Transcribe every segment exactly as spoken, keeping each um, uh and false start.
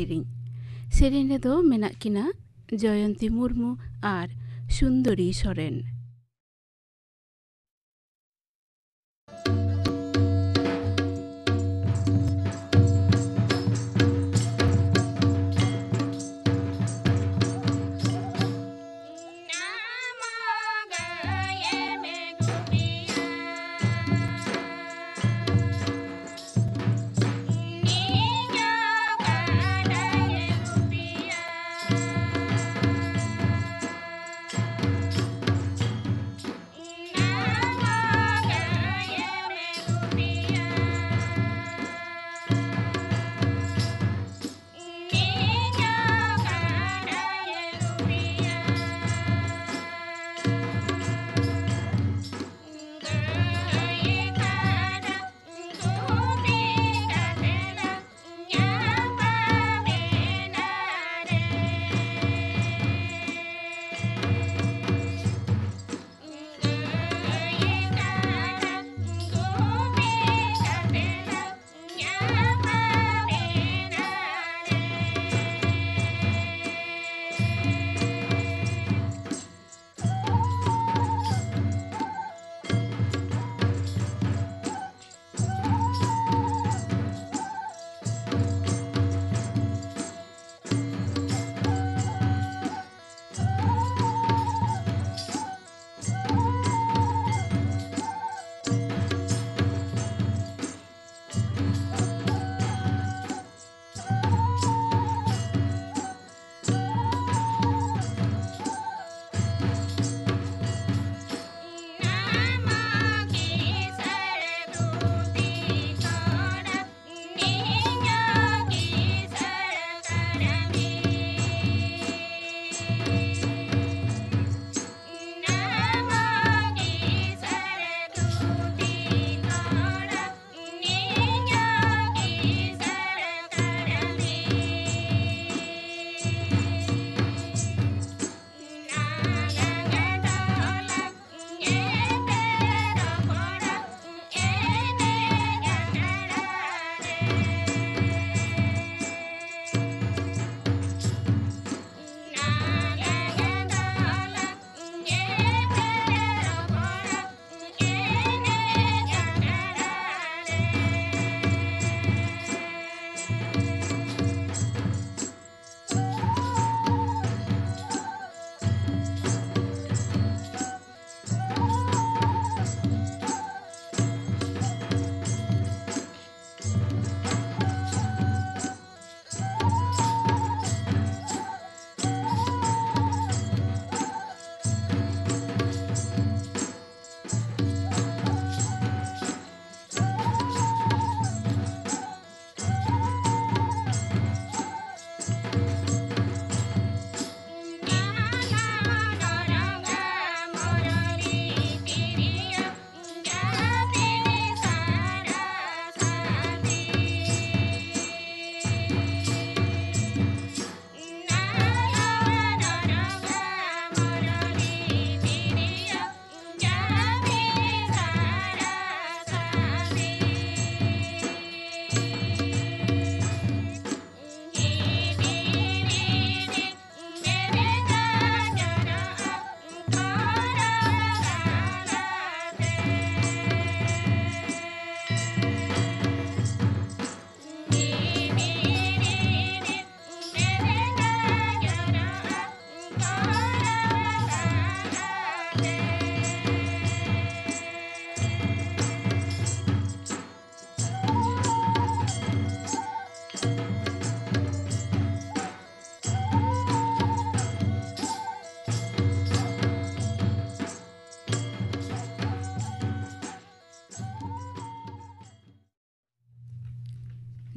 ᱥᱮᱨᱮᱧ᱾ ᱥᱮᱨᱮᱧ ᱨᱮᱫᱚ ᱢᱮᱱᱟᱜ ᱠᱤᱱᱟ ᱡᱚᱭᱚᱱᱛᱤ ᱢᱩᱨᱢᱩ ᱟᱨ ᱥᱩᱱᱫᱚᱨᱤ ᱥᱚᱨᱮᱱ᱾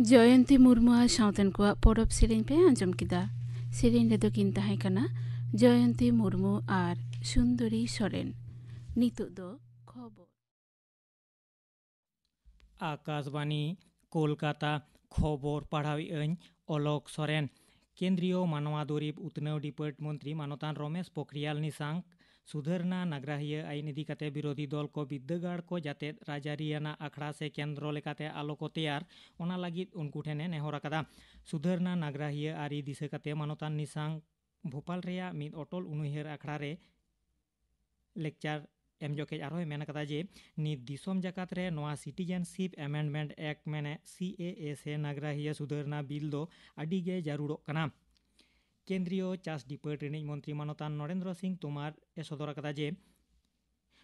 ᱡᱚᱭᱚᱱᱛᱤ ᱢᱩᱨᱢᱩ ᱟᱨ ᱥᱟᱶᱛᱮᱱ ᱠᱚᱣᱟᱜ ᱯᱚᱨᱚᱵᱽ ᱥᱮᱨᱮᱧ ᱯᱮ ᱟᱸᱡᱚᱢ ᱠᱮᱫᱟ᱾ ᱥᱮᱨᱮᱧ ᱨᱮᱫᱚ ᱠᱤᱱ ᱛᱟᱦᱮᱸ ᱠᱟᱱᱟ ᱡᱚᱭᱚᱱᱛᱤ ᱢᱩᱨᱢᱩ ᱟᱨ ᱥᱩᱱᱫᱚᱨᱤ ᱥᱚᱨᱮᱱ᱾ ᱱᱤᱛᱚᱜ ᱫᱚ ᱠᱷᱚᱵᱚᱨ᱾ ᱟᱠᱟᱥᱵᱟᱱᱤ, ᱠᱳᱞᱠᱟᱛᱟ᱾ ᱠᱷᱚᱵᱚᱨ ᱯᱟᱲᱦᱟᱣᱮᱫ ᱟᱹᱧ ᱚᱞᱚᱠ ᱥᱚᱨᱮᱱ᱾ ᱠᱮᱱᱫᱨᱤᱭᱚ ᱢᱟᱱᱣᱟ ᱫᱩᱨᱤᱵᱽ ᱩᱛᱱᱟᱹᱣ ᱰᱤᱯᱟᱨᱴ ᱢᱚᱱᱛᱨᱤ ᱢᱟᱱᱚᱛᱟᱱ ᱨᱚᱢᱮᱥ ᱯᱳᱠᱷᱨᱤᱭᱟᱞ ᱱᱤᱥᱟᱝᱠ ᱥᱩᱫᱷᱟᱹᱨᱱᱟ ᱱᱟᱜᱽᱨᱟᱦᱤᱭᱟᱹ ᱟᱹᱭᱤᱱ ᱤᱫᱤ ᱠᱟᱛᱮ ᱵᱤᱨᱳᱫᱷᱤ ᱫᱚᱞ ᱠᱚ ᱵᱤᱨᱫᱟᱹᱜᱟᱲ ᱠᱚ ᱡᱟᱛᱮᱫ ᱨᱟᱡᱽᱟᱹᱨᱤᱭᱟᱱᱟᱜ ᱟᱠᱷᱲᱟ ᱥᱮ ᱠᱮᱱᱫᱨᱚ ᱞᱮᱠᱟᱛᱮ ᱟᱞᱚ ᱠᱚ ᱛᱮᱭᱟᱨ, ᱚᱱᱟ ᱞᱟᱹᱜᱤᱫ ᱩᱱᱠᱩ ᱴᱷᱮᱱᱮ ᱱᱮᱦᱚᱨ ᱟᱠᱟᱫᱟ᱾ ᱥᱩᱫᱷᱟᱹᱨᱱᱟ ᱱᱟᱜᱽᱨᱟᱦᱤᱭᱟᱹ ᱟᱹᱨᱤ ᱫᱤᱥᱟᱹ ᱠᱟᱛᱮ ᱢᱟᱱᱚᱛᱟᱱ ᱱᱤᱥᱟᱝᱠ ᱵᱷᱳᱯᱟᱞ ᱨᱮᱭᱟᱜ ᱢᱤᱫ ᱚᱴᱚᱞ ᱩᱱᱩᱭᱦᱟᱹᱨ ᱟᱠᱷᱲᱟ ᱨᱮ ᱞᱮᱠᱪᱟᱨ ᱮᱢ ᱡᱚᱠᱷᱮᱡ ᱟᱨᱦᱚᱸᱭ ᱢᱮᱱ ᱟᱠᱟᱫᱟ ᱡᱮ ᱱᱤᱛ ᱫᱤᱥᱚᱢ ᱡᱟᱠᱟᱛ ᱨᱮ ᱱᱚᱣᱟ Citizenship Amendment Act ᱢᱮᱱᱮ ᱥᱤ ᱮ ᱮ ᱥᱮ ᱱᱟᱜᱽᱨᱟᱦᱤᱭᱟᱹ ᱥᱩᱫᱷᱟᱹᱨᱱᱟ ᱵᱤᱞ ᱫᱚ ᱟᱹᱰᱤ ᱜᱮ ᱡᱟᱹᱨᱩᱲᱚᱜ ᱠᱟᱱᱟ᱾ ᱠᱮᱱᱫᱨᱤᱭᱚ ᱪᱟᱥ ᱰᱤᱯᱟᱨᱴ ᱨᱤᱱᱤᱡ ᱢᱚᱱᱛᱨᱤ ᱢᱟᱱᱚᱛᱟᱱ ᱱᱚᱨᱮᱱᱫᱨᱚ ᱥᱤᱝ ᱛᱳᱢᱟᱨ ᱮ ᱥᱚᱫᱚᱨ ᱟᱠᱟᱫᱟ ᱡᱮ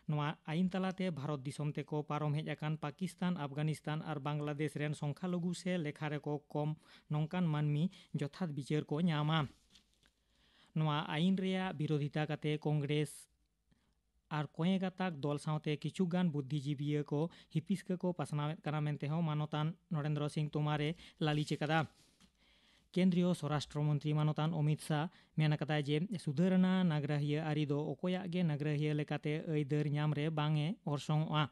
ᱱᱚᱣᱟ ᱟᱭᱤᱱ ᱛᱟᱞᱟᱛᱮ ᱵᱷᱟᱨᱚᱛ ᱫᱤᱥᱚᱢ ᱛᱮᱠᱚ ᱯᱟᱨᱚᱢ ᱦᱮᱡ ᱟᱠᱟᱱ ᱯᱟᱠᱤᱥᱛᱟᱱ, ᱟᱯᱜᱟᱱᱤᱥᱛᱟᱱ ᱟᱨ ᱵᱟᱝᱞᱟᱫᱮᱥ ᱨᱮᱱ ᱥᱚᱝᱠᱷᱟᱞᱚᱜᱷᱩ ᱥᱮ ᱞᱮᱠᱷᱟ ᱨᱮᱠᱚ ᱠᱚᱢ ᱱᱚᱝᱠᱟᱱ ᱢᱟᱹᱱᱢᱤ ᱡᱚᱛᱷᱟᱛ ᱵᱤᱪᱟᱹᱨ ᱠᱚ ᱧᱟᱢᱟ᱾ ᱱᱚᱣᱟ ᱟᱭᱤᱱ ᱨᱮᱭᱟᱜ ᱵᱤᱨᱳᱫᱷᱤᱛᱟ ᱠᱟᱛᱮ ᱠᱚᱝᱜᱨᱮᱥ ᱟᱨ ᱠᱚᱭᱮ ᱜᱟᱛᱟᱠ ᱫᱚᱞ ᱥᱟᱶᱛᱮ ᱠᱤᱪᱷᱩ ᱜᱟᱱ ᱵᱩᱫᱽᱫᱷᱤᱡᱤᱵᱤᱭᱟᱹ ᱠᱚ ᱦᱤᱯᱤᱥᱠᱟᱹ ᱠᱚ ᱯᱟᱥᱱᱟᱣᱮᱫ ᱠᱟᱱᱟ ᱢᱮᱱᱛᱮ ᱦᱚᱸ ᱢᱟᱱᱚᱛᱟᱱ ᱱᱚᱨᱮᱱᱫᱨᱚ ᱥᱤᱝ ᱛᱳᱢᱟᱨᱮ ᱞᱟᱹᱞᱤᱪ ᱟᱠᱟᱫᱟ᱾ ᱠᱮᱱᱫᱨᱤᱭᱚ ᱥᱚᱨᱟᱥᱴᱨᱚ ᱢᱚᱱᱛᱨᱤ ᱢᱟᱱᱚᱛᱟᱱ ᱚᱢᱤᱛ ᱥᱟᱦ ᱢᱮᱱ ᱟᱠᱟᱫᱟᱭ ᱡᱮ ᱥᱩᱫᱷᱟᱹᱨᱱᱟ ᱱᱟᱜᱽᱨᱟᱦᱤᱭᱟᱹ ᱟᱹᱨᱤ ᱫᱚ ᱚᱠᱚᱭᱟᱜ ᱜᱮ ᱱᱟᱜᱽᱨᱟᱦᱤᱭᱟᱹ ᱞᱮᱠᱟᱛᱮ ᱟᱹᱭᱫᱟᱹᱨ ᱧᱟᱢ ᱨᱮ ᱵᱟᱝ ᱮ ᱚᱨᱥᱚᱝᱚᱜᱼᱟ᱾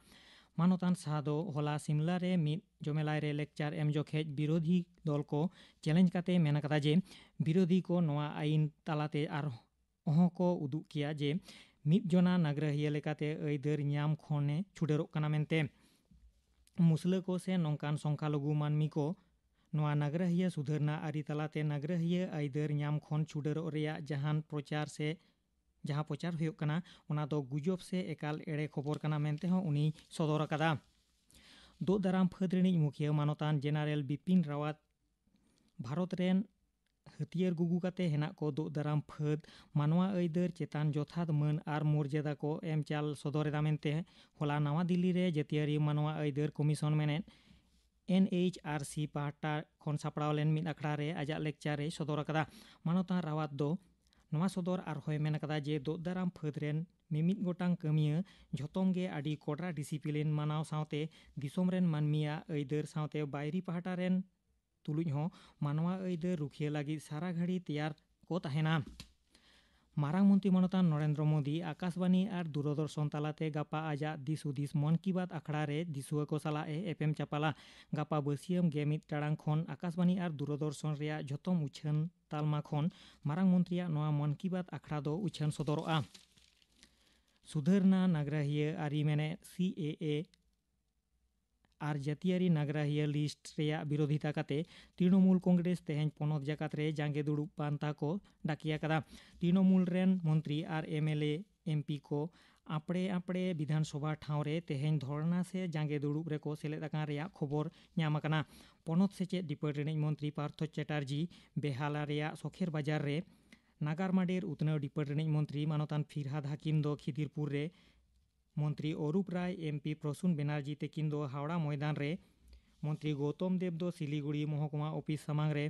ᱢᱟᱱᱚᱛᱟᱱ ᱥᱟᱦ ᱫᱚ ᱦᱚᱞᱟ ᱥᱤᱢᱞᱟ ᱨᱮ ᱢᱤᱫ ᱡᱚᱢᱮᱞᱟᱭ ᱨᱮ ᱞᱮᱠᱪᱟᱨ ᱮᱢ ᱡᱚᱠᱷᱮᱡ ᱵᱤᱨᱳᱫᱷᱤ ᱫᱚᱞ ᱠᱚ ᱪᱮᱞᱮᱧᱡᱽ ᱠᱟᱛᱮ ᱢᱮᱱ ᱟᱠᱟᱫᱟ ᱡᱮ ᱵᱤᱨᱳᱫᱷᱤ ᱠᱚ ᱱᱚᱣᱟ ᱟᱭᱤᱱ ᱛᱟᱞᱟᱛᱮ ᱟᱨ ᱚᱦᱚᱸ ᱠᱚ ᱩᱫᱩᱜ ᱠᱮᱭᱟ ᱡᱮ ᱢᱤᱫ ᱡᱚᱱᱟ ᱱᱟᱜᱽᱨᱟᱦᱤᱭᱟᱹ ᱞᱮᱠᱟᱛᱮ ᱟᱹᱭᱫᱟᱹᱨ ᱧᱟᱢ ᱠᱷᱚᱱᱮ ᱪᱷᱩᱰᱟᱹᱨᱚᱜ ᱠᱟᱱᱟ ᱢᱮᱱᱛᱮ᱾ ᱢᱩᱥᱞᱟᱹ ᱠᱚ ᱥᱮ ᱱᱚᱝᱠᱟᱱ ᱥᱚᱝᱠᱷᱟᱞᱚᱜᱷᱩ ᱢᱟᱹᱱᱢᱤ ᱠᱚ ᱱᱚᱣᱟ ᱱᱟᱜᱽᱨᱟᱦᱤᱭᱟᱹ ᱥᱩᱫᱷᱟᱹᱨᱱᱟ ᱟᱹᱨᱤ ᱛᱟᱞᱟᱛᱮ ᱱᱟᱜᱽᱨᱟᱦᱤᱭᱟᱹ ᱟᱹᱭᱫᱟᱹᱨ ᱧᱟᱢ ᱠᱷᱚᱱ ᱪᱷᱩᱰᱟᱹᱨᱚᱜ ᱨᱮᱭᱟᱜ ᱡᱟᱦᱟᱱ ᱯᱨᱚᱪᱟᱨ ᱥᱮ ᱡᱟᱦᱟᱸ ᱯᱨᱚᱪᱟᱨ ᱦᱩᱭᱩᱜ ᱠᱟᱱᱟ, ᱚᱱᱟ ᱫᱚ ᱜᱩᱡᱚᱵ ᱥᱮ ᱮᱠᱟᱞ ᱮᱲᱮ ᱠᱷᱚᱵᱚᱨ ᱠᱟᱱᱟ ᱢᱮᱱᱛᱮ ᱦᱚᱸ ᱩᱱᱤᱭ ᱥᱚᱫᱚᱨ ᱟᱠᱟᱫᱟ᱾ ᱫᱳᱜ ᱫᱟᱨᱟᱢ ᱯᱷᱟᱹᱫᱽ ᱨᱤᱱᱤᱡ ᱢᱩᱠᱷᱤᱭᱟᱹ ᱢᱟᱱᱚᱛᱟᱱ ᱡᱮᱱᱟᱨᱮᱞ ᱵᱤᱯᱤᱱ ᱨᱟᱣᱟᱛ ᱵᱷᱟᱨᱚᱛ ᱨᱮᱱ ᱦᱟᱹᱛᱭᱟᱹᱨ ᱜᱩᱜᱩ ᱠᱟᱛᱮ ᱦᱮᱱᱟᱜ ᱠᱚ ᱫᱳᱜ ᱫᱟᱨᱟᱢ ᱯᱷᱟᱹᱫᱽ ᱢᱟᱱᱣᱟ ᱟᱹᱭᱫᱟᱹᱨ ᱪᱮᱛᱟᱱ ᱡᱚᱛᱷᱟᱛ ᱢᱟᱹᱱ ᱟᱨ ᱢᱚᱨᱡᱟᱫᱟ ᱠᱚ ᱮᱢ ᱪᱟᱞ ᱥᱚᱫᱚᱨ ᱮᱫᱟ ᱢᱮᱱᱛᱮ ᱦᱚᱞᱟ ᱱᱟᱣᱟ ᱫᱤᱞᱞᱤ ᱨᱮ ᱡᱟᱹᱛᱤᱭᱟᱹᱨᱤ ᱢᱟᱱᱣᱟ ᱟᱹᱭᱫᱟᱹᱨ ᱠᱚᱢᱤᱥᱚᱱ ᱢᱮᱱᱮᱫ ᱮᱱ ᱮᱭᱤᱪ ᱟᱨ ᱥᱤ ᱯᱟᱦᱴᱟ ᱠᱷᱚᱱ ᱥᱟᱯᱲᱟᱣ ᱞᱮᱱ ᱢᱤᱫ ᱟᱠᱷᱲᱟ ᱨᱮ ᱟᱡᱟᱜ ᱞᱮᱠᱪᱟᱨ ᱨᱮᱭ ᱥᱚᱫᱚᱨ ᱟᱠᱟᱫᱟ᱾ ᱢᱟᱱᱚᱛᱟᱱ ᱨᱟᱣᱟᱛ ᱫᱚ ᱱᱚᱣᱟ ᱥᱚᱫᱚᱨ ᱟᱨᱦᱚᱸᱭ ᱢᱮᱱ ᱟᱠᱟᱫᱟ ᱡᱮ ᱫᱳᱜ ᱫᱟᱨᱟᱢ ᱯᱷᱟᱹᱫᱽ ᱨᱮᱱ ᱢᱤᱢᱤᱫ ᱜᱚᱴᱟᱝ ᱠᱟᱹᱢᱤᱭᱟᱹ ᱡᱷᱚᱛᱚᱢ ᱜᱮ ᱟᱹᱰᱤ ᱠᱚᱰᱨᱟ ᱰᱤᱥᱤᱯᱞᱤᱱ ᱢᱟᱱᱟᱣ ᱥᱟᱶᱛᱮ ᱫᱤᱥᱚᱢ ᱨᱮᱱ ᱢᱟᱹᱱᱢᱤᱭᱟᱜ ᱟᱹᱭᱫᱟᱹᱨ ᱥᱟᱶᱛᱮ ᱵᱟᱭᱨᱤ ᱯᱟᱦᱴᱟ ᱨᱮᱱ ᱛᱩᱞᱩᱡ ᱦᱚᱸ ᱢᱟᱱᱣᱟ ᱟᱹᱭᱫᱟᱹᱨ ᱨᱩᱠᱷᱤᱭᱟᱹ ᱞᱟᱹᱜᱤᱫ ᱥᱟᱨᱟ ᱜᱷᱟᱹᱲᱤ ᱛᱮᱭᱟᱨ ᱠᱚ ᱛᱟᱦᱮᱱᱟ᱾ ᱢᱟᱨᱟᱝ ᱢᱚᱱᱛᱨᱤ ᱢᱟᱱᱚᱛᱟᱱ ᱱᱚᱨᱮᱱᱫᱨᱚ ᱢᱳᱫᱤ ᱟᱠᱟᱥᱵᱟᱱᱤ ᱟᱨ ᱫᱩᱨᱚᱫᱚᱨᱥᱚᱱ ᱛᱟᱞᱟᱛᱮ ᱜᱟᱯᱟ ᱟᱡᱟᱜ ᱫᱤᱥ ᱦᱩᱫᱤᱥ ᱢᱚᱱ ᱠᱤ ᱵᱟᱛ ᱟᱠᱷᱲᱟ ᱨᱮ ᱫᱤᱥᱩᱣᱟᱹ ᱠᱚ ᱥᱟᱞᱟᱜ ᱮ ᱮᱯᱮᱢ ᱪᱟᱯᱟᱞᱟ᱾ ᱜᱟᱯᱟ ᱵᱟᱹᱥᱤᱭᱟᱹᱢ ᱜᱮ ᱢᱤᱫ ᱴᱟᱲᱟᱝ ᱠᱷᱚᱱ ᱟᱠᱟᱥᱵᱟᱱᱤ ᱟᱨ ᱫᱩᱨᱚᱫᱚᱨᱥᱚᱱ ᱨᱮᱭᱟᱜ ᱡᱷᱚᱛᱚᱢ ᱩᱪᱷᱟᱹᱱ ᱛᱟᱞᱢᱟ ᱠᱷᱚᱱ ᱢᱟᱨᱟᱝ ᱢᱚᱱᱛᱨᱤᱭᱟᱜ ᱱᱚᱣᱟ ᱢᱚᱱ ᱠᱤ ᱵᱟᱛ ᱟᱠᱷᱲᱟ ᱫᱚ ᱩᱪᱷᱟᱹᱱ ᱥᱚᱫᱚᱨᱚᱜᱼᱟ᱾ ᱥᱩᱫᱷᱟᱹᱨᱱᱟ ᱱᱟᱜᱽᱨᱟᱦᱤᱭᱟᱹ ᱟᱹᱨᱤ ᱢᱮᱱᱮᱫ ᱥᱤ ᱮ ᱮ ᱟᱨ ᱡᱟᱹᱛᱤᱭᱟᱹᱨᱤ ᱱᱟᱜᱽᱨᱟᱦᱤᱭᱟᱹ ᱞᱤᱥᱴ ᱨᱮᱭᱟᱜ ᱵᱤᱨᱳᱫᱷᱤᱛᱟ ᱠᱟᱛᱮ ᱛᱨᱤᱱᱚᱢᱩᱞ ᱠᱚᱝᱜᱨᱮᱥ ᱛᱮᱦᱮᱧ ᱯᱚᱱᱚᱛ ᱡᱟᱠᱟᱛ ᱨᱮ ᱡᱟᱸᱜᱮ ᱫᱩᱲᱩᱵ ᱯᱟᱱᱛᱷᱟ ᱠᱚ ᱰᱟᱠᱮ ᱟᱠᱟᱫᱟ᱾ ᱛᱨᱤᱱᱚᱢᱩᱞ ᱨᱮᱱ ᱢᱚᱱᱛᱨᱤ ᱟᱨ M L A, M P ᱠᱚ ᱟᱯᱲᱮ ᱟᱯᱲᱮ ᱵᱤᱫᱷᱟᱱ ᱥᱚᱵᱷᱟ ᱴᱷᱟᱶ ᱨᱮ ᱛᱮᱦᱮᱧ ᱫᱷᱚᱨᱱᱟ ᱥᱮ ᱡᱟᱸᱜᱮ ᱫᱩᱲᱩᱵ ᱨᱮᱠᱚ ᱥᱮᱞᱮᱫ ᱟᱠᱟᱱ ᱨᱮᱭᱟᱜ ᱠᱷᱚᱵᱚᱨ ᱧᱟᱢ ᱟᱠᱟᱱᱟ᱾ ᱯᱚᱱᱚᱛ ᱥᱮᱪᱮᱫ ᱰᱤᱯᱟᱨᱴᱢᱮᱱᱴ ᱨᱤᱱᱤᱡ ᱢᱚᱱᱛᱨᱤ ᱯᱟᱨᱛᱷᱚ ᱪᱮᱴᱟᱨᱡᱤ ᱵᱮᱦᱟᱞᱟ ᱨᱮᱭᱟᱜ ᱥᱚᱠᱷᱮᱨ ᱵᱟᱡᱟᱨ ᱨᱮ ᱱᱟᱜᱟᱨ ᱢᱟᱰᱮᱨ ᱩᱛᱱᱟᱹᱣ ᱰᱤᱯᱟᱨᱴᱢᱮᱱᱴ ᱨᱤᱱᱤᱡ ᱢᱚᱱᱛᱨᱤ ᱢᱟᱱᱚᱛᱟᱱ ᱯᱷᱤᱨᱦᱟᱫ ᱦᱟᱠᱤᱢ ᱫᱚ ᱠᱷᱤᱫᱤᱨᱯᱩᱨ ᱨᱮ, ᱢᱚᱱᱛᱨᱤ ᱚᱨᱩᱯ ᱨᱟᱭ, ᱮᱢ ᱯᱤ ᱯᱨᱚᱥᱩᱱ ᱵᱮᱱᱟᱨᱡᱤ ᱛᱟᱹᱠᱤᱱ ᱫᱚ ᱦᱟᱣᱲᱟ ᱢᱚᱭᱫᱟᱱ ᱨᱮ, ᱢᱚᱱᱛᱨᱤ ᱜᱳᱛᱚᱢ ᱫᱮᱵ ᱫᱚ ᱥᱤᱞᱤᱜᱩᱲᱤ ᱢᱚᱦᱚᱠᱩᱢᱟ ᱚᱯᱷᱤᱥ ᱥᱟᱢᱟᱝ ᱨᱮ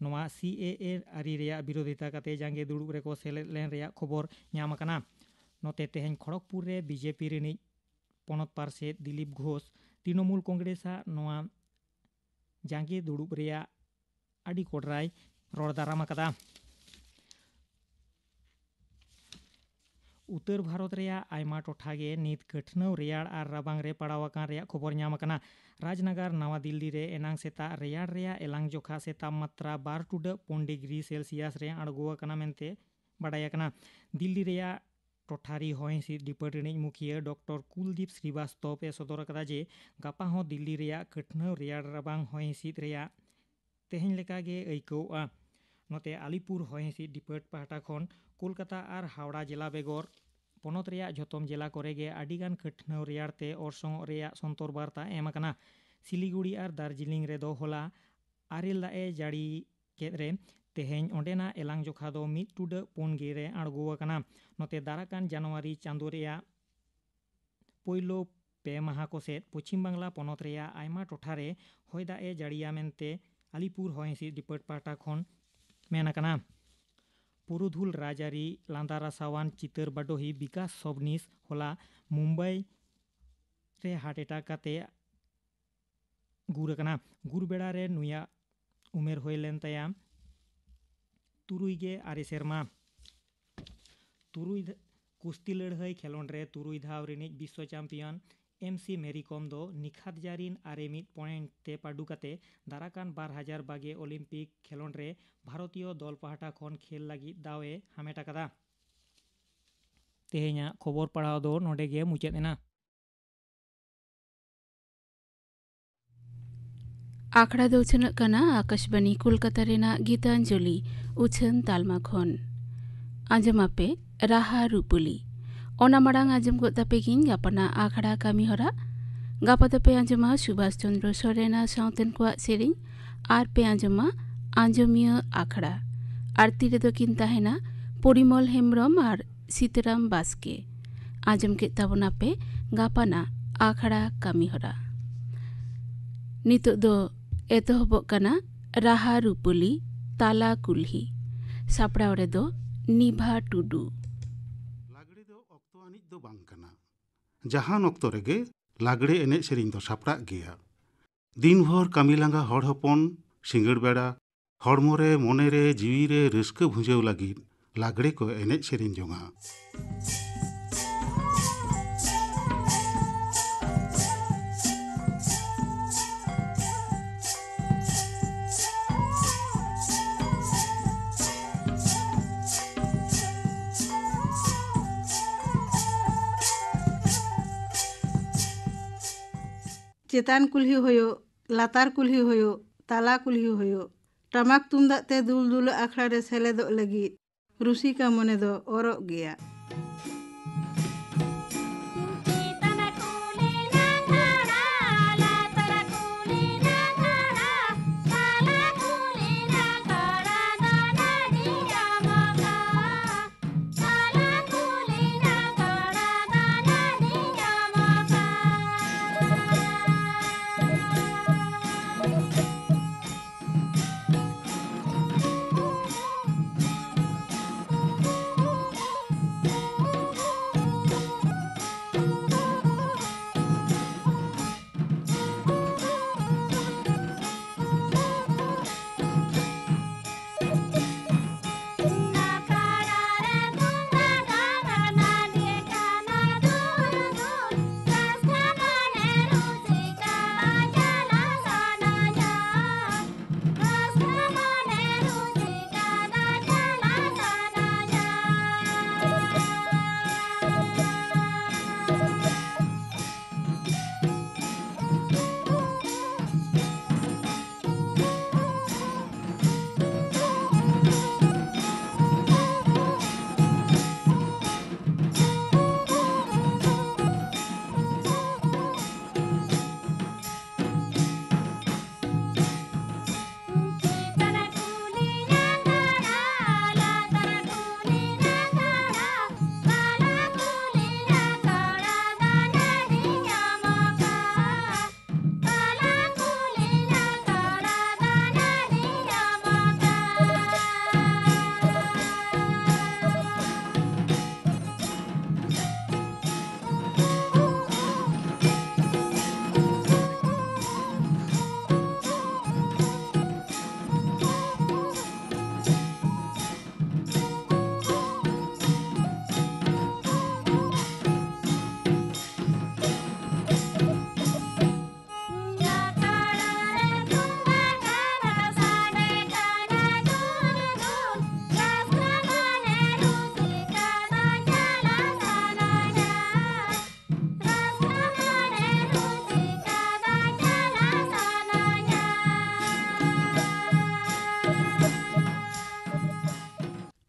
ᱱᱚᱣᱟ ᱥᱤ ᱮ ᱮ ᱟᱹᱨᱤ ᱨᱮᱭᱟᱜ ᱵᱤᱨᱳᱫᱷᱤᱛᱟ ᱠᱟᱛᱮ ᱡᱟᱸᱜᱮ ᱫᱩᱲᱩᱵ ᱨᱮᱠᱚ ᱥᱮᱞᱮᱫ ᱞᱮᱱ ᱨᱮᱭᱟᱜ ᱠᱷᱚᱵᱚᱨ ᱧᱟᱢ ᱟᱠᱟᱱᱟ᱾ ᱱᱚᱛᱮ ᱛᱮᱦᱮᱧ ᱠᱷᱚᱲᱚᱜᱽᱯᱩᱨ ᱨᱮ ᱵᱤ ᱡᱮ ᱯᱤ ᱨᱤᱱᱤᱡ ᱯᱚᱱᱚᱛ ᱯᱟᱨᱥᱮᱛ ᱫᱤᱞᱤᱯ ᱜᱷᱳᱥ ᱛᱨᱤᱱᱚᱢᱩᱞ ᱠᱚᱝᱜᱨᱮᱥᱟᱜ ᱱᱚᱣᱟ ᱡᱟᱸᱜᱮ ᱫᱩᱲᱩᱵ ᱨᱮᱭᱟᱜ ᱟᱹᱰᱤ ᱠᱚᱰᱨᱟᱭ ᱨᱚᱲ ᱫᱟᱨᱟᱢ ᱟᱠᱟᱫᱟ᱾ ᱩᱛᱛᱚᱨ ᱵᱷᱟᱨᱚᱛ ᱨᱮᱭᱟᱜ ᱟᱭᱢᱟ ᱴᱚᱴᱷᱟ ᱜᱮ ᱱᱤᱛ ᱠᱟᱹᱴᱷᱱᱟᱹᱣ ᱨᱮᱭᱟᱲ ᱟᱨ ᱨᱟᱵᱟᱝ ᱨᱮ ᱯᱟᱲᱟᱣ ᱟᱠᱟᱱ ᱨᱮᱭᱟᱜ ᱠᱷᱚᱵᱚᱨ ᱧᱟᱢ ᱟᱠᱟᱱᱟ᱾ ᱨᱟᱡᱽᱱᱟᱜᱟᱨ ᱱᱟᱣᱟ ᱫᱤᱞᱞᱤ ᱨᱮ ᱮᱱᱟᱝ ᱥᱮᱛᱟᱜ ᱨᱮᱭᱟᱲ ᱨᱮᱭᱟᱜ ᱮᱞᱟᱝ ᱡᱚᱠᱷᱟ ᱥᱮ ᱛᱟᱯᱢᱟᱛᱨᱟ ᱵᱟᱨ ᱴᱩᱰᱟᱹᱜ ᱯᱩᱱ ᱰᱤᱜᱽᱨᱤ ᱥᱮᱞᱥᱤᱭᱟᱥ ᱨᱮ ᱟᱬᱜᱚ ᱟᱠᱟᱱᱟ ᱢᱮᱱᱛᱮ ᱵᱟᱰᱟᱭ ᱟᱠᱟᱱᱟ᱾ ᱫᱤᱞᱞᱤ ᱨᱮᱭᱟᱜ ᱴᱚᱴᱷᱟᱨᱤ ᱦᱚᱭ ᱦᱤᱸᱥᱤᱫ ᱰᱤᱯᱟᱨᱴᱢᱮᱱᱴ ᱨᱤᱱᱤᱡ ᱢᱩᱠᱷᱤᱭᱟᱹ ᱰᱚᱠᱴᱚᱨ ᱠᱩᱞᱫᱤᱯ ᱥᱨᱤᱵᱟᱥᱛᱚᱵ ᱮ ᱥᱚᱫᱚᱨ ᱟᱠᱟᱫᱟ ᱡᱮ ᱜᱟᱯᱟ ᱦᱚᱸ ᱫᱤᱞᱞᱤ ᱨᱮᱭᱟᱜ ᱠᱟᱹᱴᱷᱱᱟᱹᱣ ᱨᱮᱭᱟᱲ ᱨᱟᱵᱟᱝ ᱦᱚᱭ ᱦᱤᱸᱥᱤᱫ ᱨᱮᱭᱟᱜ ᱛᱮᱦᱮᱧ ᱞᱮᱠᱟᱜᱮ ᱟᱹᱭᱠᱟᱹᱣᱜᱼᱟ᱾ ᱱᱚᱛᱮ ᱟᱞᱤᱯᱩᱨ ᱦᱚᱭ ᱦᱤᱸᱥᱤᱫ ᱰᱤᱯᱟᱨᱴ ᱯᱟᱦᱴᱟ ᱠᱷᱚᱱ ᱠᱳᱞᱠᱟᱛᱟ ᱟᱨ ᱦᱟᱣᱲᱟ ᱡᱮᱞᱟ ᱵᱮᱜᱚᱨ ᱯᱚᱱᱚᱛ ᱨᱮᱭᱟᱜ ᱡᱷᱚᱛᱚᱢ ᱡᱮᱞᱟ ᱠᱚᱨᱮ ᱜᱮ ᱟᱹᱰᱤᱜᱟᱱ ᱠᱟᱹᱴᱷᱱᱟᱹᱣ ᱨᱮᱭᱟᱲ ᱛᱮ ᱚᱨᱥᱚᱝᱚᱜ ᱨᱮᱭᱟᱜ ᱥᱚᱱᱛᱚᱨ ᱵᱟᱨᱛᱟ ᱮᱢ ᱟᱠᱟᱱᱟ᱾ ᱥᱤᱞᱤᱜᱩᱲᱤ ᱟᱨ ᱫᱟᱨᱡᱤᱞᱤᱝ ᱨᱮᱫᱚ ᱦᱚᱞᱟ ᱟᱨᱮᱞ ᱫᱟᱜ ᱮ ᱡᱟᱹᱲᱤ ᱠᱮᱫ ᱨᱮ ᱛᱮᱦᱮᱧ ᱚᱸᱰᱮᱱᱟᱜ ᱮᱞᱟᱝ ᱡᱚᱠᱷᱟ ᱫᱚ ᱢᱤᱫ ᱴᱩᱰᱟᱹᱜ ᱯᱩᱱ ᱜᱮ ᱨᱮ ᱟᱬᱜᱚ ᱟᱠᱟᱱᱟ᱾ ᱱᱚᱛᱮ ᱫᱟᱨᱟᱠᱟᱱ ᱡᱟᱱᱩᱣᱟᱨᱤ ᱪᱟᱸᱫᱳ ᱨᱮᱭᱟᱜ ᱯᱳᱭᱞᱳ ᱯᱮ ᱢᱟᱦᱟ ᱠᱚ ᱥᱮᱫ ᱯᱚᱪᱷᱤᱢ ᱵᱟᱝᱞᱟ ᱯᱚᱱᱚᱛ ᱨᱮᱭᱟᱜ ᱟᱭᱢᱟ ᱴᱚᱴᱷᱟ ᱨᱮ ᱦᱚᱭ ᱫᱟᱜ ᱮ ᱡᱟᱹᱲᱤᱭᱟ ᱢᱮᱱᱛᱮ ᱟᱞᱤᱯᱩᱨ ᱦᱚᱭ ᱦᱤᱸᱥᱤᱫ ᱰᱤᱯᱟᱨᱴ ᱯᱟᱦᱴᱟ ᱠᱷᱚᱱ ᱢᱮᱱ ᱟᱠᱟᱱᱟ᱾ ᱯᱩᱨᱩᱫᱷᱩᱞ ᱨᱟᱡᱽᱟᱹᱨᱤ ᱞᱟᱸᱫᱟ ᱨᱟᱥᱟᱣᱟᱱ ᱪᱤᱛᱟᱹᱨ ᱵᱟᱰᱚᱦᱤ ᱵᱤᱠᱟᱥ ᱥᱚᱵᱱᱤᱥ ᱦᱚᱞᱟ ᱢᱩᱢᱵᱟᱭ ᱨᱮ ᱦᱟᱨᱴ ᱮᱴᱟᱠ ᱠᱟᱛᱮ ᱜᱩᱨ ᱟᱠᱟᱱᱟ᱾ ᱜᱩᱨ ᱵᱮᱲᱟ ᱨᱮ ᱱᱩᱭᱟᱜ ᱩᱢᱮᱨ ᱦᱩᱭ ᱞᱮᱱ ᱛᱟᱭᱟ ᱛᱩᱨᱩᱭ ᱜᱮ ᱟᱨᱮ ᱥᱮᱨᱢᱟ᱾ ᱛᱩᱨᱩᱭ ᱫᱷ-, ᱠᱩᱥᱛᱤ ᱞᱟᱹᱲᱦᱟᱹᱭ ᱠᱷᱮᱞᱳᱸᱰ ᱨᱮ ᱛᱩᱨᱩᱭ ᱫᱷᱟᱣ ᱨᱤᱱᱤᱡ ᱵᱤᱥᱥᱚ ᱪᱟᱢᱯᱤᱭᱚᱱ ᱮᱢ ᱥᱤ ᱢᱮᱨᱤ ᱠᱚᱢ ᱫᱚ ᱱᱤᱠᱷᱟᱛ ᱡᱟᱹᱨᱤᱱ ᱟᱨᱮ ᱢᱤᱫ ᱯᱚᱭᱮᱱᱴ ᱛᱮ ᱯᱟᱹᱰᱩ ᱠᱟᱛᱮ ᱫᱟᱨᱟᱠᱟᱱ ᱵᱟᱨ ᱦᱟᱡᱟᱨ ᱵᱟᱜᱮ ᱚᱞᱤᱢᱯᱤᱠ ᱠᱷᱮᱞᱳᱸᱰ ᱨᱮ ᱵᱷᱟᱨᱚᱛᱤᱭᱚ ᱫᱚᱞ ᱯᱟᱦᱴᱟ ᱠᱷᱚᱱ ᱠᱷᱮᱞ ᱞᱟᱹᱜᱤᱫ ᱫᱟᱣ ᱮ ᱦᱟᱢᱮᱴ ᱟᱠᱟᱫᱟ᱾ ᱛᱮᱦᱮᱧᱟᱜ ᱠᱷᱚᱵᱚᱨ ᱯᱟᱲᱦᱟᱣ ᱫᱚ ᱱᱚᱰᱮ ᱜᱮ ᱢᱩᱪᱟᱹᱫ ᱮᱱᱟ᱾ ᱟᱠᱷᱲᱟ ᱫᱚ ᱩᱪᱷᱟᱹᱱᱚᱜ ᱠᱟᱱᱟ ᱟᱠᱟᱥᱵᱟᱱᱤ ᱠᱳᱞᱠᱟᱛᱟ ᱨᱮᱱᱟᱜ ᱜᱤᱛᱟᱧᱡᱚᱞᱤ ᱩᱪᱷᱟᱹᱱ ᱛᱟᱞᱢᱟ ᱠᱷᱚᱱ᱾ ᱟᱸᱡᱚᱢ ᱟᱯᱮ ᱨᱟᱦᱟ ᱨᱩᱯᱟᱹᱞᱤ᱾ ᱚᱱᱟ ᱢᱟᱲᱟᱝ ᱟᱸᱡᱚᱢ ᱜᱚᱫ ᱛᱟᱯᱮ ᱜᱤᱧ ᱜᱟᱯᱟᱱᱟᱜ ᱟᱠᱷᱲᱟ ᱠᱟᱹᱢᱤ ᱦᱚᱨᱟ᱾ ᱜᱟᱯᱟ ᱫᱚᱯᱮ ᱟᱸᱡᱚᱢᱟ ᱥᱩᱵᱷᱟᱥ ᱪᱚᱱᱫᱨᱚ ᱥᱚᱨᱮᱱ ᱟᱨ ᱥᱟᱶᱛᱮᱱ ᱠᱚᱣᱟᱜ ᱥᱮᱨᱮᱧ, ᱟᱨ ᱯᱮ ᱟᱸᱡᱚᱢᱟ ᱟᱸᱡᱚᱢᱤᱭᱟᱹ ᱟᱠᱷᱲᱟ᱾ ᱟᱨ ᱛᱤ ᱨᱮᱫᱚ ᱠᱤᱱ ᱛᱟᱦᱮᱱᱟ ᱯᱚᱨᱤᱢᱚᱞ ᱦᱮᱢᱵᱨᱚᱢ ᱟᱨ ᱥᱤᱛᱟᱹᱨᱟᱢ ᱵᱟᱥᱠᱮ᱾ ᱟᱸᱡᱚᱢ ᱠᱮᱫ ᱛᱟᱵᱚᱱᱟᱯᱮ ᱜᱟᱯᱟᱱᱟᱜ ᱟᱠᱷᱲᱟ ᱠᱟᱹᱢᱤ ᱦᱚᱨᱟ᱾ ᱱᱤᱛᱚᱜ ᱫᱚ ᱮᱛᱚᱦᱚᱵᱚᱜ ᱠᱟᱱᱟ ᱨᱟᱦᱟ ᱨᱩᱯᱟᱹᱞᱤ ᱛᱟᱞᱟ ᱠᱩᱞᱦᱤ᱾ ᱥᱟᱯᱲᱟᱣ ᱨᱮᱫᱚ ᱱᱤᱵᱷᱟ ᱴᱩᱰᱩ᱾ ᱞᱟᱜᱽᱲᱮ ᱫᱚ ᱚᱠᱛᱚ ᱟᱹᱱᱤᱡ ᱫᱚ ᱵᱟᱝ ᱠᱟᱱᱟ᱾ ᱡᱟᱦᱟᱱ ᱚᱠᱛᱚ ᱨᱮᱜᱮ ᱞᱟᱜᱽᱲᱮ ᱮᱱᱮᱡ ᱥᱮᱨᱮᱧ ᱫᱚ ᱥᱟᱯᱲᱟᱜ ᱜᱮᱭᱟ᱾ ᱫᱤᱱ ᱵᱷᱳᱨ ᱠᱟᱹᱢᱤ ᱞᱟᱸᱜᱟ ᱦᱚᱲ ᱦᱚᱯᱚᱱ ᱥᱤᱸᱜᱟᱹᱲ ᱵᱮᱲᱟ ᱦᱚᱲᱢᱚ ᱨᱮ, ᱢᱚᱱᱮ ᱨᱮ, ᱡᱤᱣᱤ ᱨᱮ ᱨᱟᱹᱥᱠᱟᱹ ᱵᱷᱩᱸᱡᱟᱹᱣ ᱞᱟᱹᱜᱤᱫ ᱞᱟᱜᱽᱲᱮ ᱠᱚ ᱮᱱᱮᱡ ᱥᱮᱨᱮᱧ ᱡᱚᱝᱟ᱾ ᱪᱮᱛᱟᱱ ᱠᱩᱞᱦᱤ ᱦᱩᱭᱩᱜ, ᱞᱟᱛᱟᱨ ᱠᱩᱞᱦᱤ ᱦᱩᱭᱩᱜ, ᱛᱟᱞᱟ ᱠᱩᱞᱦᱤ ᱦᱩᱭᱩᱜ, ᱴᱟᱢᱟᱠ ᱛᱩᱢᱫᱟᱜ ᱛᱮ ᱫᱩᱞ ᱫᱩᱞ ᱟᱠᱷᱲᱟ ᱨᱮ ᱥᱮᱞᱮᱫᱚᱜ ᱞᱟᱹᱜᱤᱫ ᱨᱩᱥᱤᱠᱟ ᱢᱚᱱᱮ ᱫᱚ ᱚᱨᱚᱜ ᱜᱮᱭᱟ᱾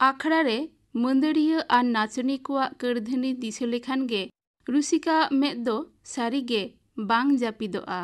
ᱟᱠᱷᱲᱟ ᱨᱮ ᱢᱟᱹᱫᱟᱹᱲᱤᱭᱟᱹ ᱟᱨ ᱱᱟᱪᱚᱱᱤ ᱠᱚᱣᱟᱜ ᱠᱟᱹᱨᱫᱷᱟᱹᱱᱤ ᱫᱤᱥᱟᱹ ᱞᱮᱠᱷᱟᱱ ᱜᱮ ᱨᱩᱥᱤᱠᱟᱣᱟᱜ ᱢᱮᱫ ᱫᱚ ᱥᱟᱹᱨᱤ ᱜᱮ ᱵᱟᱝ ᱡᱟᱹᱯᱤᱫᱚᱜᱼᱟ᱾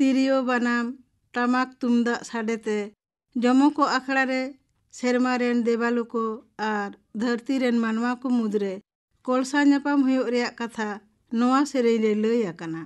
ᱛᱤᱨᱭᱳ, ᱵᱟᱱᱟᱢ, ᱴᱟᱢᱟᱠ, ᱛᱩᱢᱫᱟᱜ ᱥᱟᱰᱮᱛᱮ ᱡᱚᱢᱚᱠᱚᱜ ᱟᱠᱷᱲᱟ ᱨᱮ ᱥᱮᱨᱢᱟ ᱨᱮᱱ ᱫᱮᱵᱟᱞᱳ ᱠᱚ ᱟᱨ ᱫᱷᱟᱹᱨᱛᱤ ᱨᱮᱱ ᱢᱟᱱᱣᱟ ᱠᱚ ᱢᱩᱫᱽᱨᱮ ᱠᱚᱞᱥᱟ ᱧᱟᱯᱟᱢ ᱦᱩᱭᱩᱜ ᱨᱮᱭᱟᱜ ᱠᱟᱛᱷᱟ ᱱᱚᱣᱟ ᱥᱮᱨᱮᱧ ᱨᱮ ᱞᱟᱹᱭ ᱟᱠᱟᱱᱟ᱾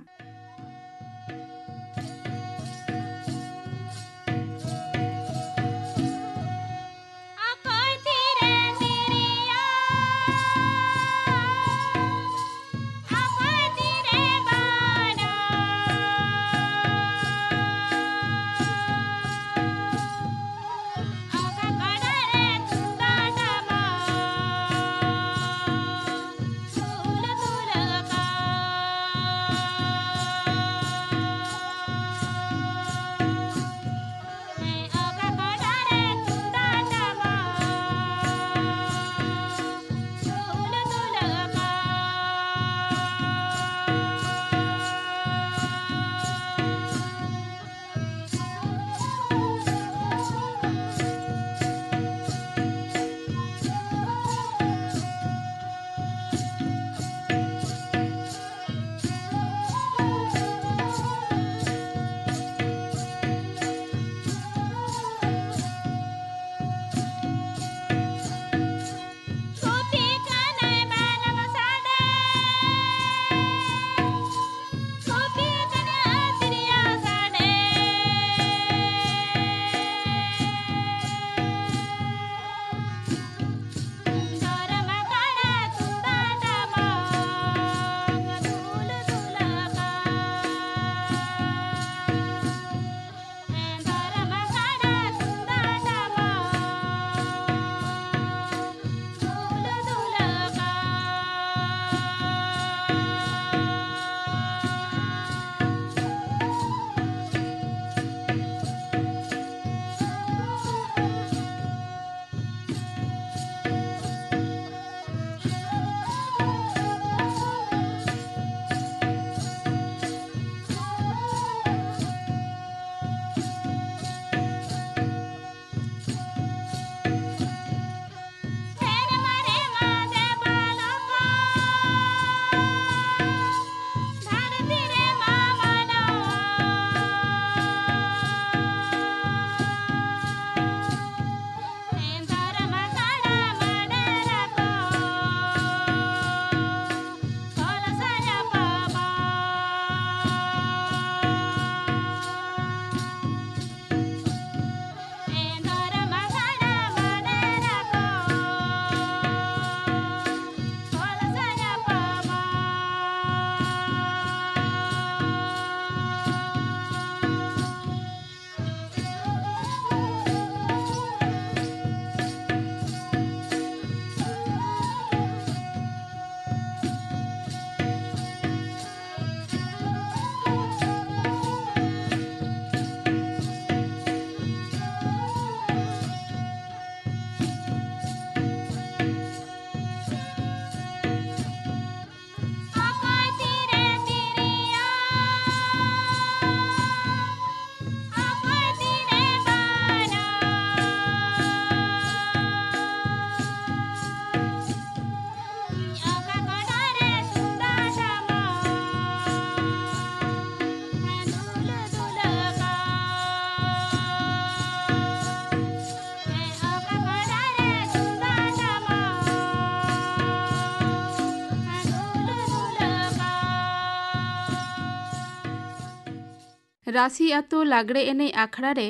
ᱨᱟᱥᱤ ᱟᱛᱳ ᱞᱟᱜᱽᱲᱮ ᱮᱱᱮᱡ ᱟᱠᱷᱲᱟ ᱨᱮ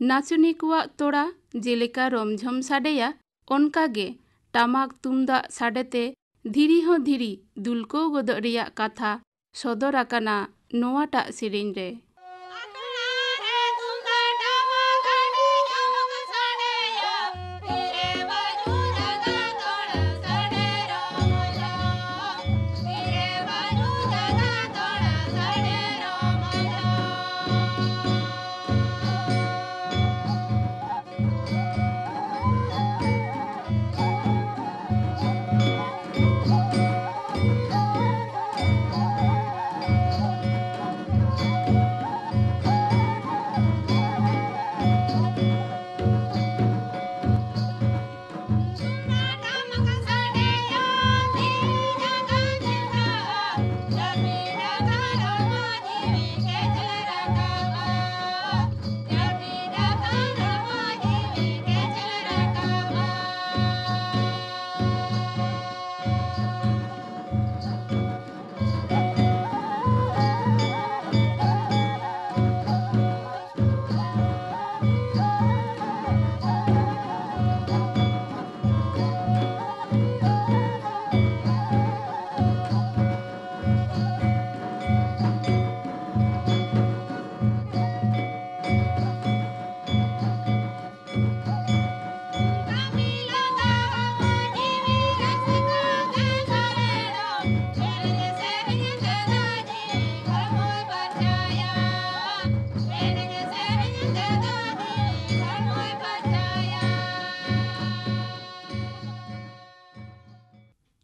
ᱱᱟᱪᱚᱱᱤ ᱠᱚᱣᱟᱜ ᱛᱚᱲᱟ ᱡᱮᱞᱮᱠᱟ ᱨᱚᱢᱡᱷᱚᱢ ᱥᱟᱰᱮᱭᱟ, ᱚᱱᱠᱟ ᱜᱮ ᱴᱟᱢᱟᱠ ᱛᱩᱢᱫᱟᱜ ᱥᱟᱰᱮ ᱛᱮ ᱫᱷᱤᱨᱤ ᱦᱚᱸ ᱫᱷᱤᱨᱤ ᱫᱩᱞᱠᱟᱹᱣ ᱜᱚᱫᱚᱜ ᱨᱮᱭᱟᱜ ᱠᱟᱛᱷᱟ ᱥᱚᱫᱚᱨ ᱟᱠᱟᱱᱟ ᱱᱚᱣᱟᱴᱟᱜ ᱥᱮᱨᱮᱧ ᱨᱮ᱾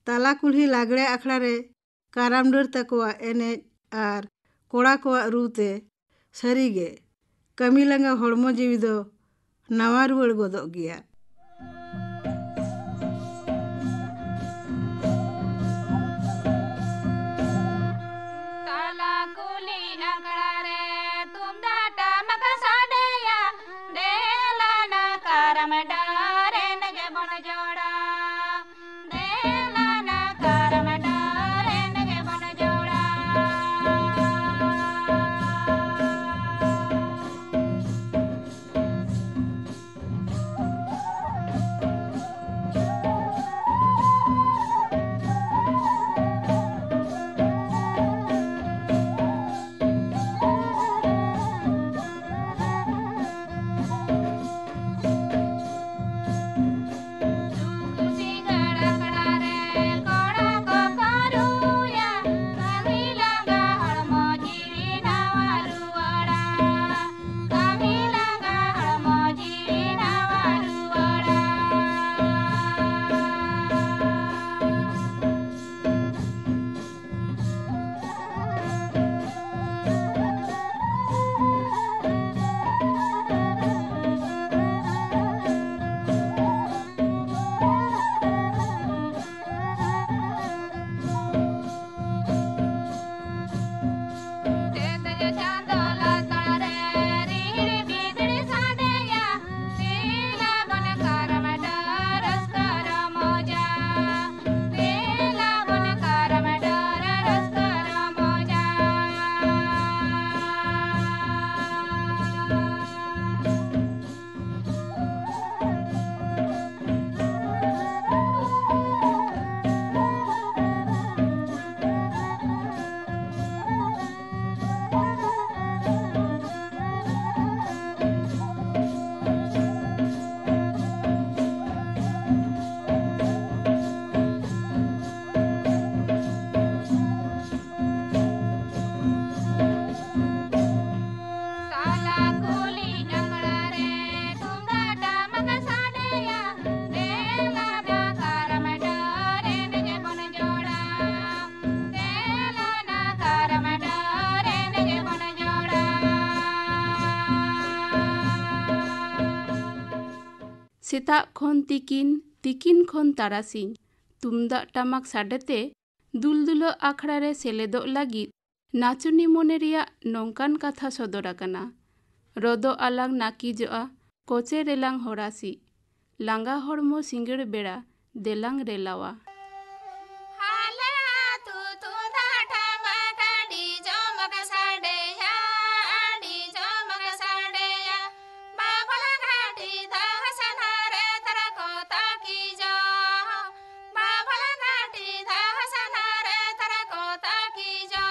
ᱛᱟᱞᱟ ᱠᱩᱞᱦᱤ ᱞᱟᱜᱽᱲᱮ ᱟᱠᱷᱲᱟ ᱨᱮ ᱠᱟᱨᱟᱢ ᱰᱟᱹᱨ ᱛᱟᱠᱚᱣᱟᱜ ᱮᱱᱮᱡ ᱟᱨ ᱠᱚᱲᱟ ᱠᱚᱣᱟᱜ ᱨᱩ ᱛᱮ ᱥᱟᱹᱨᱤᱜᱮ ᱠᱟᱹᱢᱤ ᱞᱟᱸᱜᱟ ᱦᱚᱲᱢᱚ ᱡᱤᱣᱤ ᱫᱚ ᱱᱟᱣᱟ ᱨᱩᱣᱟᱹᱲ ᱜᱚᱫᱚᱜ ᱜᱮᱭᱟ᱾ ᱛᱟᱞᱟ ᱠᱩᱞᱦᱤ ᱟᱠᱷᱲᱟ ᱨᱮ ᱛᱩᱢᱫᱟᱜ ᱴᱟᱢᱟᱠ ᱥᱟᱰᱮᱭᱟ, ᱫᱮᱞᱟᱱᱟ ᱠᱟᱨᱟᱢ ᱰᱟᱦᱟᱨ ᱮᱱᱮᱡ ᱵᱚᱱ ᱡᱚᱲᱟ᱾ ᱫᱮᱞᱟᱱᱟ ᱠᱟᱨᱟᱢ ᱰᱟᱦᱟᱨ ᱮᱱᱮᱡ ᱵᱚᱱ ᱡᱚᱲᱟ᱾ ᱥᱮᱛᱟᱜ ᱠᱷᱚᱱ ᱛᱤᱠᱤᱱ, ᱛᱤᱠᱤᱱ ᱠᱷᱚᱱ ᱛᱟᱨᱟᱥᱤᱧ ᱛᱩᱢᱫᱟᱜ ᱴᱟᱢᱟᱠ ᱥᱟᱰᱮᱛᱮ ᱫᱩᱞᱫᱩᱞᱟᱹᱜ ᱟᱠᱷᱲᱟ ᱨᱮ ᱥᱮᱞᱮᱫᱚᱜ ᱞᱟᱹᱜᱤᱫ ᱱᱟᱪᱚᱱᱤ ᱢᱚᱱᱮ ᱨᱮᱭᱟᱜ ᱱᱚᱝᱠᱟᱱ ᱠᱟᱛᱷᱟ ᱥᱚᱫᱚᱨ ᱟᱠᱟᱱᱟ᱾ ᱨᱚᱫᱚᱜ ᱟᱞᱟᱝ ᱱᱟᱹᱠᱤᱡᱚᱜᱼᱟ, ᱠᱚᱪᱮ ᱨᱮᱞᱟᱝ ᱦᱚᱨᱟᱥᱤ, ᱞᱟᱸᱜᱟ ᱦᱚᱲᱢᱚ ᱥᱤᱸᱜᱟᱹᱲ ᱵᱮᱲᱟ ᱫᱮᱞᱟᱝ ᱨᱮᱞᱟᱣᱟ᱾ ᱟᱞᱮ ᱟᱹᱛᱩ ᱛᱩᱢᱫᱟᱜ ᱴᱟᱢᱟᱠ ᱟᱹᱰᱤ ᱡᱚᱢᱚᱠ ᱥᱟᱰᱮᱭᱟ, ᱟᱹᱰᱤ ᱡᱚᱢᱚᱠ ᱥᱟᱰᱮᱭᱟ᱾ ᱵᱟᱵᱚᱞ ᱜᱷᱟᱴᱤ ᱫᱟᱜ ᱥᱟᱱᱟ ᱨᱮ ᱛᱟᱨᱟ ᱠᱚ ᱛᱟᱹᱠᱤᱡᱚ᱾ ᱵᱟᱵᱚᱞ ᱜᱷᱟᱴᱤ ᱫᱟᱜ ᱥᱟᱱᱟ ᱨᱮ ᱛᱟᱨᱟ ᱠᱚ ᱛᱟᱹᱠᱤᱡᱚ᱾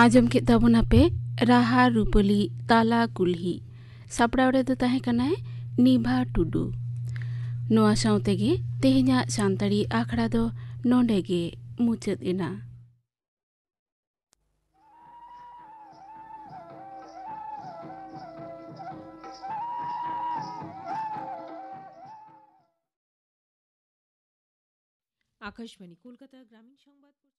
ᱟᱸᱡᱚᱢ ᱠᱮᱫ ᱛᱟᱵᱚᱱᱟᱯᱮ ᱨᱟᱦᱟ ᱨᱩᱯᱟᱹᱞᱤ ᱛᱟᱞᱟ ᱠᱩᱞᱦᱤ᱾ ᱥᱟᱯᱲᱟᱣ ᱨᱮᱫᱚ ᱛᱟᱦᱮᱸ ᱠᱟᱱᱟᱭ ᱱᱤᱵᱷᱟ ᱴᱩᱰᱩ᱾ ᱱᱚᱣᱟ ᱥᱟᱶ ᱛᱮᱜᱮ ᱛᱮᱦᱮᱧᱟᱜ ᱥᱟᱱᱛᱟᱲᱤ ᱟᱠᱷᱲᱟ ᱫᱚ ᱱᱚᱰᱮ ᱜᱮ ᱢᱩᱪᱟᱹᱫ ᱮᱱᱟ᱾ ᱟᱠᱟᱥᱵᱟᱬᱤ ᱠᱳᱞᱠᱟᱛᱟ, ᱜᱨᱟᱢᱤᱱ ᱥᱚᱝᱵᱟᱫ᱾